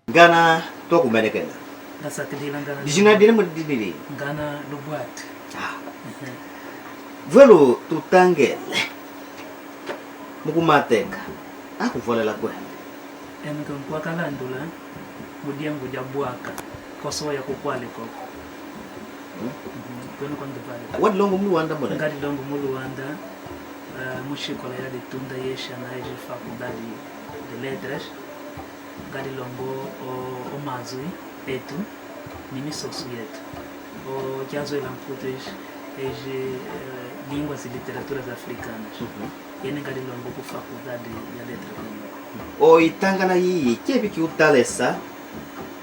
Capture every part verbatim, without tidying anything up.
Ngana twakumenekena. Ngasakilila ngana. Dijina lile mwe didili. Ngana Lubwati. Ah. Mhm. Vwelu tutangele. Mukumateka. Akuvolela kwe. Eno ke nkwakalandula, mu diengu dia bwaka, koso ya kukwale koko. Hmm? Mhm, kwenu kwa ndubale. Wadilongo mu Luanda mole? Ngalilongo mu Luanda, eh, mu shikola ya litunda yesha na eji faculté de lettres. Ngalilongo o, o mazwi etu, ni misoso yetu. O, kyazwela Mputu eji, eji, eh, lenguas e literaturas africanas. Mhm. Yene ngalilongo ku faculté de, ya lettres. O itangana yiyi, kyepi kiutalesa,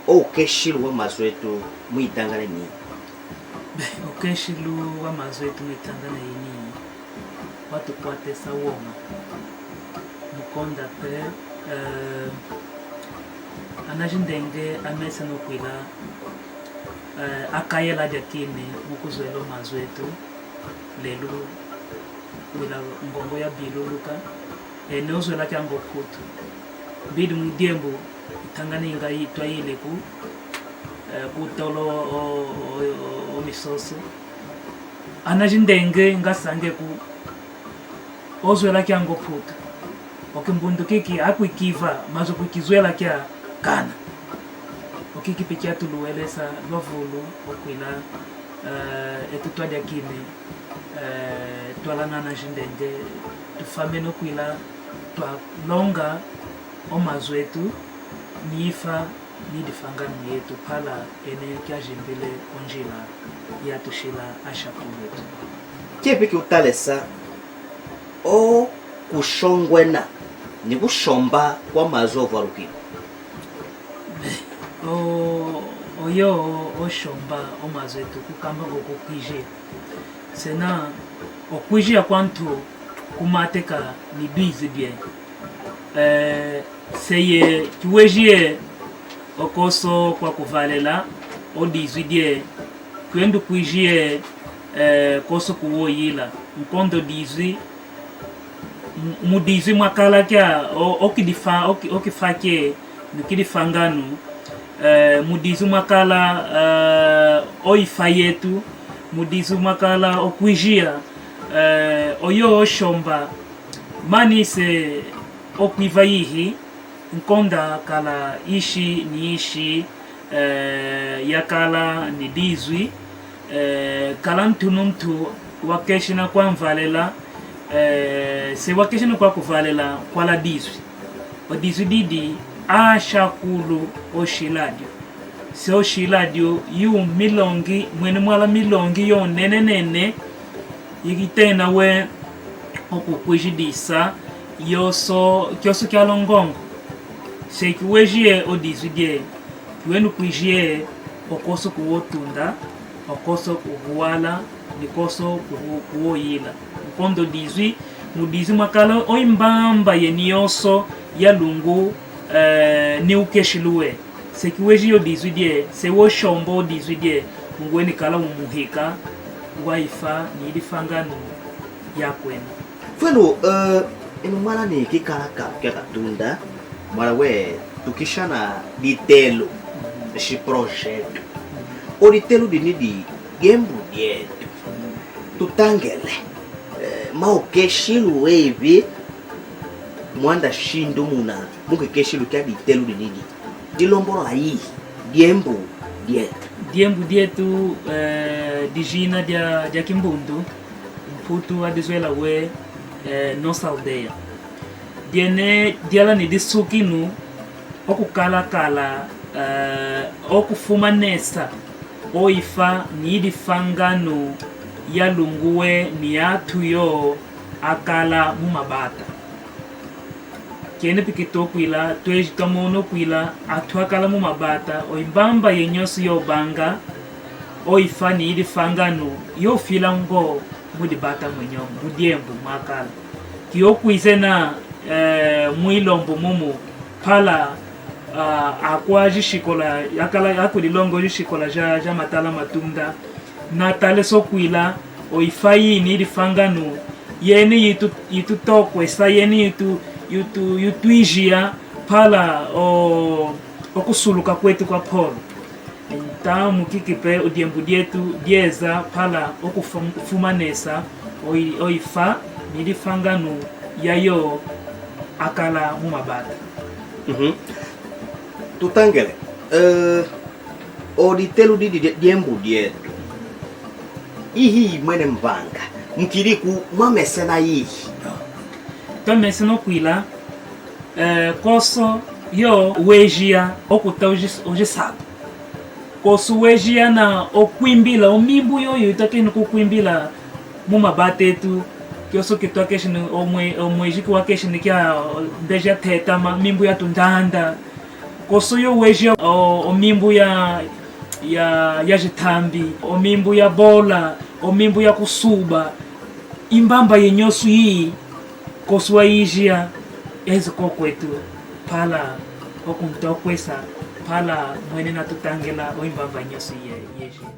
o ukeshilu wa mazwi etu, mu itangana ni? Be, ukeshilu wa mazwi etu mu itangana yini, watukwatesa woma. Mukonda pe, eh, anajindenge amesa nokwila, eh, akayela ajakini mukuzwela o mazwi etu, lelu wila ngongo ya biluluka, eh, ne uzwela kyango Mputu. Bidi mu diembu itangana inga yitwa yiliku, eh, kutolo o, o, o, o misoso. Anajindenge ngasange ku ozwela kyango Mputu. O kimbundu kiki akwikiva, maze kwikizwela kya kana. O kiki pi kyatuluwelesa lwavulu okwila, eh, etu twajakini, eh, twalana anajindenge, tufame nokwila twalonga o mazwi etu, ni ifa ni difangano yetu pala ene kyajimbile o njila yatushila ashakulu etu. Kyepi kiutalesa o kushongwena ni kushomba kwa mazwi ovwalukilo? O, oyo oshomba o mazwi etu kukamba ngoko kwiji. Sena okwijiya kwa ntu kumateka ni dizwi dye. Eh, seye kiwejiye okoso kwa kuvalela o dizwi dye, kwendi kwijiye, eh, koso kuwoyila, nkondo dizwi, mu, mu dizwi mwakala kya, o, okidifa, oki, okifake, nukidifanganu, eh, mu dizwi mwakala, eh, oifa yetu, mu dizwi mwakala okwijiya, eh, oyo oshomba, mani se okwiva yihi, nkonda kala ishi ni ishi, eh, yakala ni dizwi, eh, kala ntu nuntu wakeshina kwa mvalela, eh, se wakeshina kwa kuvalela kwala dizwi. O dizwi didi ashakulu oshila dyo. Se oshila dyo yu milongi, mwene mwala milongi yonenenene, yikitena we okukwishidisa yoso, kyoso kyalongongo. Se kiwejiye o dizwi dye, kiwenu kwijiye okoso kuwotunda, okoso kuhuwala, ni koso kuhu-, kuwoyila. Nkondo dizwi, mu dizwi mwakala oimbamba yeni yoso ya lungu, eh, ni ukeshiluwe. Se kiwejiye o dizwi dye, se woshomba o dizwi dye, ngwenikala umuhika, ngwaifa ni ilifangano yakwena. Fwenu, eh, enu mwala ni kikalakalo kya katunda, mwala we tukishana ditelu, shi projet. O ditelu dini di, dyembu dyetu. Tutangele, eh, maukeshilu wevi, mwanda shindu muna, mukekeshilu kya ditelu dini di. Dilombolo ayi, dyembu dyetu. Dyembu dyetu, eh, dijina dya, dya kimbundu, Mputu adizwela we, eh, nossa aldeia. Dyene dyala ni disukinu, okukalakala, eh, okufumanesa, oifa ni ilifangano ya lungu we ni atu yo akala mu mabata. Kyene pikito kwila, tweji twamona kwila, atu akala mu mabata, oimbamba yenyosi yobanga, oifa ni ilifangano, yofila ngo mu dibata mwenyo, mu dyembu mwakala. Kiyokwizena, eh, mwilombo mumu, pala, ah, akwa jishikola, akala, akulilongo jishikola ja, ja matala matunda, nataleso kwila, oifa yi ni ilifangano, yeni yitu, yitutokwesa, yeni yitu, yitu, yitwijiya, pala, o, Okusuluka kwetu kwa Paul, nta mukikipe odyembu dyetu dyeza pala okufumanesa oifa nilifanganu yayo akala mumabata. Tutangele. Oditelu didi dyembu dyetu, ihi mwene mvanga mukiliku mwamesena ihi? Twamesena okwila koso yo wejiya okuta ojisaba, koso wejiya na okwimbila omimbu yoyo itwakeni kukwimbila mumabata etu. Kyoso kitwakeshini omweji kiwakeshini kya mbeji yatetama mimbu yatundanda. Koso yo wejiya omimbu ya ya ya jitambi, omimbu ya bola, omimbu ya kusuba. Imbamba yenyosu yi koso wayijiya ezi kokwetu pala okuntokwesa pala mwene natutangela oimbamba yenyosu yejiya.